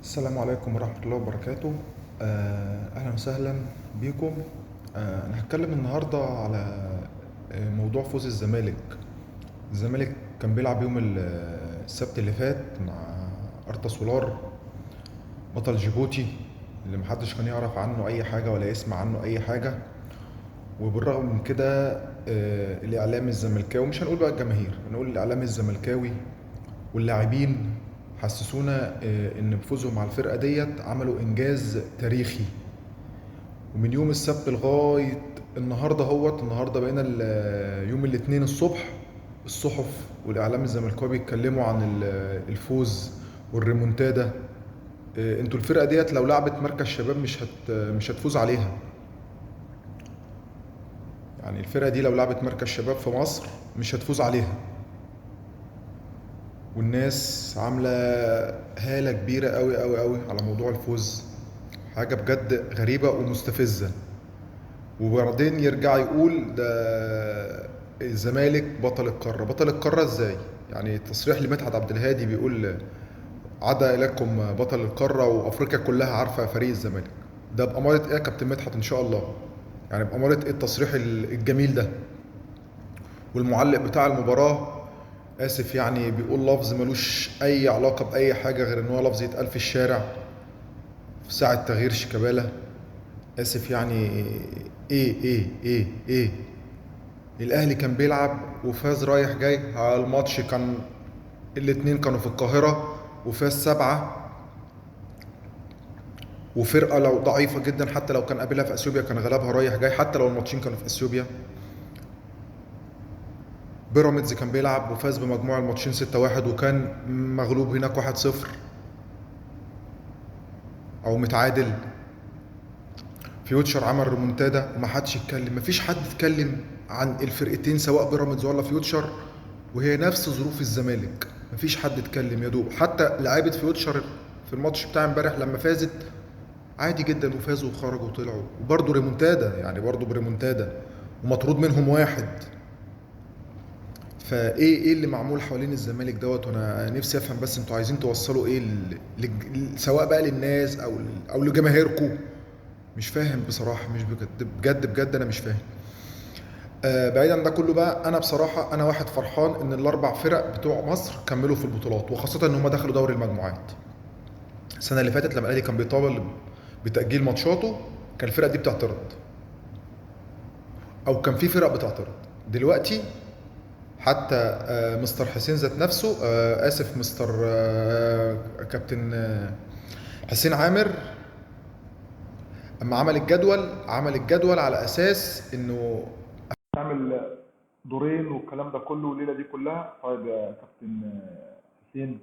السلام عليكم ورحمة الله وبركاته. أهلا وسهلا بيكم. أنا هتكلم النهاردة على موضوع فوز الزمالك. الزمالك كان بيلعب يوم السبت اللي فات مع أرتا سولار بطل جيبوتي اللي محدش كان يعرف عنه أي حاجة ولا يسمع عنه أي حاجة، وبالرغم من كده الإعلام الزملكاوي، مش هنقول بقى الجماهير، هنقول الإعلام الزملكاوي واللاعبين حسسونا ان بفوزهم على الفرقة ديت عملوا انجاز تاريخي. ومن يوم السبت لغاية النهارده اهوت، النهارده بقينا يوم الاثنين الصبح، الصحف والاعلام الزملكاوي بيتكلموا عن الفوز والريمونتادا. انتوا الفرقة ديت لو لعبت مركز شباب مش هتفوز عليها. يعني الفرقة دي لو لعبت مركز شباب في مصر مش هتفوز عليها. والناس عاملة هالة كبيرة قوي قوي قوي على موضوع الفوز، حاجة بجد غريبة ومستفزة. وبعدين يرجع يقول ده الزمالك بطل القارة. بطل القارة ازاي؟ يعني تصريح لمدحت عبد الهادي بيقول عدا إليكم بطل القارة وأفريقيا كلها عارفة فريق الزمالك. ده بأمارة إيه يا كابتن مدحت إن شاء الله؟ يعني بأمارة إيه التصريح الجميل ده؟ والمعلق بتاع المباراة آسف يعني بيقول لفظ ملوش أي علاقة بأي حاجة غير إن هو لفظ يتقال في الشارع في ساعة تغيير شيكابالا. آسف يعني إيه إيه إيه إيه؟ الأهلي كان بيلعب وفاز رايح جاي على الماتش، كان الاتنين كانوا في القاهرة وفاز 7، وفرقة لو ضعيفة جدا حتى لو كان قابلها في أثيوبيا كان غلبها رايح جاي حتى لو الماتشين كانوا في أثيوبيا. بيراميدز كان بيلعب وفاز بمجموع الماتشين 6-1 وكان مغلوب هناك 1-0 أو متعادل. فيوتشر عمل ريمونتادا وما حدش اتكلم، مفيش حد اتكلم عن الفرقتين سواء بيراميدز ولا فيوتشر، وهي نفس ظروف الزمالك، مفيش حد اتكلم يا دوب. حتى لعيبة فيوتشر في الماتش بتاع امبارح لما فازت عادي جدا وفازوا وخرجوا وطلعوا، وبرضه ريمونتادا، يعني برضه بريمونتادا ومطرود منهم واحد. فايه ايه اللي معمول حوالين الزمالك دوت؟ وانا نفسي افهم بس انتوا عايزين توصلوا ايه سواء بقى للناس او لجماهيركم. مش فاهم بصراحة، مش بجد بجد بجد انا مش فاهم. بعيدا عن ده كله بقى، انا بصراحة انا واحد فرحان ان الاربع فرق بتوع مصر كملوا في البطولات، وخاصة ان هم دخلوا دوري المجموعات. السنة اللي فاتت لما الاهلي كان بيطالب بتاجيل ماتشاته كان الفرق دي بتعترض، او كان في فرق بتعترض. دلوقتي حتى مستر حسين ذات نفسه، اسف مستر، كابتن، حسين عامر، اما عمل الجدول، عمل الجدول على اساس انه تعمل دورين والكلام ده كله والليلة دي كلها. طيب يا كابتن حسين،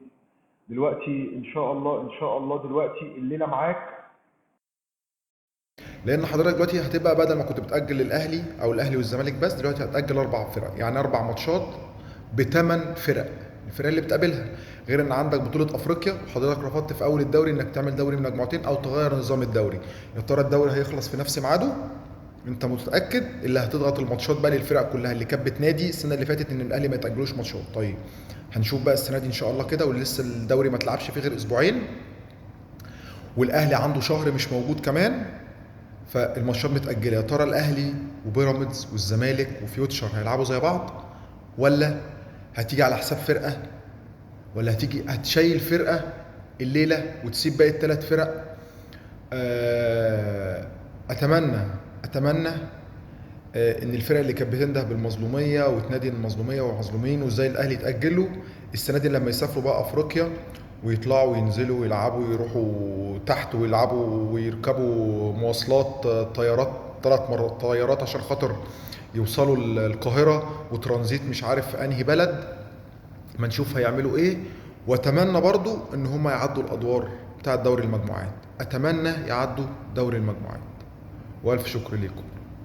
دلوقتي ان شاء الله، ان شاء الله دلوقتي الليلة معاك، لان حضرتك دلوقتي هتبقى بدل ما كنت بتاجل للاهلي او الاهلي والزمالك بس، دلوقتي هتاجل 4 فرق، يعني 4 ماتشات بثمان فرق، الفرق اللي بتقابلها، غير ان عندك بطوله افريقيا وحضرتك رفضت في اول الدوري انك تعمل دوري من مجموعتين او تغير نظام الدوري. يا ترى الدوري هيخلص في نفس ميعاده؟ انت متاكد اللي هتضغط الماتشات بقى للفرق كلها اللي كانت بتنادي السنة اللي فاتت ان الاهلي ما يتاجلوش ماتشات؟ طيب هنشوف بقى السنة دي ان شاء الله كده، ولسه الدوري ما اتلعبش فيه غير اسبوعين، والاهلي عنده شهر مش موجود كمان، فالماتشات متأجلة. يا ترى الأهلي وبيراميدز والزمالك وفيوتشر هيلعبوا زي بعض، ولا هتيجي على حساب فرقة، ولا هتشيل فرقة الليلة وتسيب باقي الثلاث فرق؟ أتمنى، إن الفرق اللي كانت بتنده بالمظلومية وتنادي المظلومية والمظلومين وإزاي الأهلي يتأجلوا السنة دي لما يسافروا بقى أفريقيا ويطلعوا وينزلوا ويلعبوا ويروحوا تحت ويلعبوا ويركبوا مواصلات، طيارات 3 مرات طيارات عشان خاطر يوصلوا القاهرة وترانزيت مش عارف في أنهي بلد. ما نشوف هيعملوا إيه. وأتمنى برضو إن هم يعدوا الأدوار بتاعة دوري المجموعات، أتمنى يعدوا دوري المجموعات. وألف شكر ليكم.